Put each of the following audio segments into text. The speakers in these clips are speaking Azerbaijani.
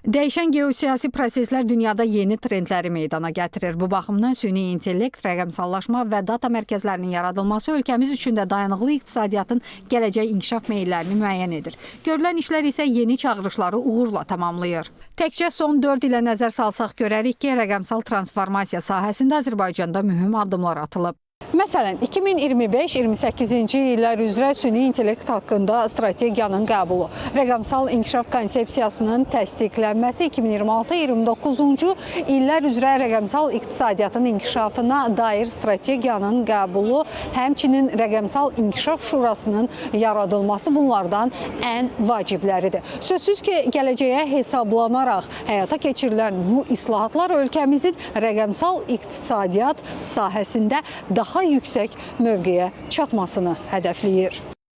Dəyişən geosiyasi proseslər dünyada yeni trendləri meydana gətirir. Bu baxımdan süni intellekt, rəqəmsallaşma və data mərkəzlərinin yaradılması ölkəmiz üçün də dayanıqlı iqtisadiyyatın gələcək inkişaf meyillərini müəyyən edir. Görülən işlər isə yeni çağırışları uğurla tamamlayır. Təkcə son 4 ilə nəzər salsaq görərik ki, rəqəmsal transformasiya sahəsində Azərbaycanda mühüm addımlar atılıb. Məsələn, 2025-28-ci illər üzrə süni intellekt haqqında strategiyanın qəbulu, rəqəmsal inkişaf konsepsiyasının təsdiqlənməsi, 2026-29-cu illər üzrə rəqəmsal iqtisadiyyatın inkişafına dair strategiyanın qəbulu, həmçinin rəqəmsal inkişaf şurasının yaradılması bunlardan ən vacibləridir. Sözsüz ki, gələcəyə hesablanaraq həyata keçirilən bu islahatlar ölkəmizin rəqəmsal iqtisadiyyat sahəsində daha yüksək mövqeyə çatmasını hədəfləyir.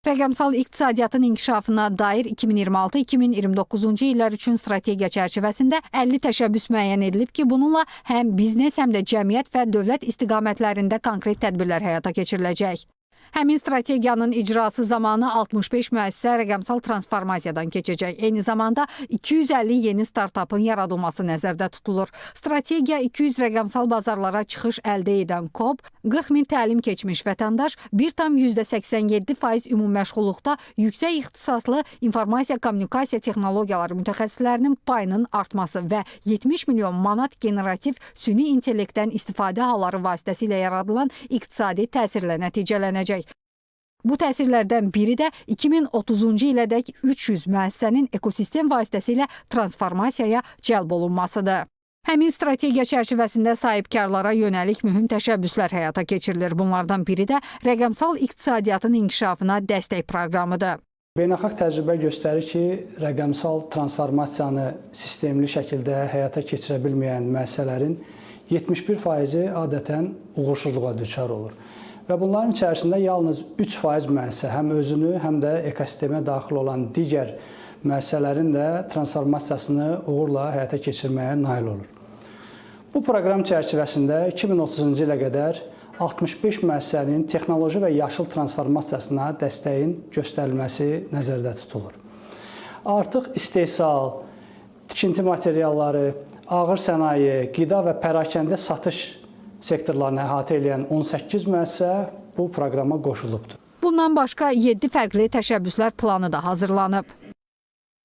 Rəqəmsal iqtisadiyyatın inkişafına dair 2026-2029-cu illər üçün strategiya çərçivəsində 50 təşəbbüs müəyyən edilib ki, bununla həm biznes, həm də cəmiyyət və dövlət istiqamətlərində konkret tədbirlər həyata keçiriləcək. Həmin strategiyanın icrası zamanı 65 müəssisə rəqəmsal transformasiyadan keçəcək. Eyni zamanda 250 yeni startapın yaradılması nəzərdə tutulur. Strategiya 200 rəqəmsal bazarlara çıxış əldə edən KOB, 40 min təlim keçmiş vətəndaş, 1,87% ümumi məşğulluqda yüksək ixtisaslı informasiya kommunikasiya texnologiyaları mütəxəssislərinin payının artması və 70 milyon manat generativ süni intellektdən istifadə halları vasitəsilə yaradılan iqtisadi təsirlə nəticələnəcək. Bu təsirlərdən biri də 2030-cu ilədək 300 müəssisənin ekosistem vasitəsilə transformasiyaya cəlb olunmasıdır. Həmin strategiya çərçivəsində sahibkarlara yönəlik mühüm təşəbbüslər həyata keçirilir. Bunlardan biri də rəqəmsal iqtisadiyyatın inkişafına dəstək proqramıdır. Beynəlxalq təcrübə göstərir ki, rəqəmsal transformasiyanı sistemli şəkildə həyata keçirə bilməyən müəssisələrin 71%-i adətən uğursuzluğa düçar olur. Və bunların içərisində yalnız 3% müəssisə həm özünü, həm də ekosistemə daxil olan digər müəssisələrin də transformasiyasını uğurla həyata keçirməyə nail olur. Bu proqram çərçivəsində 2030-cu ilə qədər 65 müəssisənin texnoloji və yaşıl transformasiyasına dəstəyin göstərilməsi nəzərdə tutulur. Artıq istehsal, tikinti materialları, ağır sənaye, qida və pərakəndə satış sektorlarını əhatə edən 18 müəssisə bu proqrama qoşulubdur. Bundan başqa 7 fərqli təşəbbüslər planı da hazırlanıb.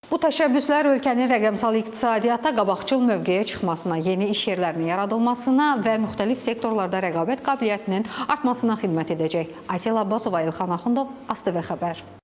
Bu təşəbbüslər ölkənin rəqəmsal iqtisadiyyatda qabaqcıl mövqeyə çıxmasına, yeni iş yerlərinin yaradılmasına və müxtəlif sektorlarda rəqabət qabiliyyətinin artmasına xidmət edəcək. Aysel Abbasova, İlxan Axundov, ASTV xəbər.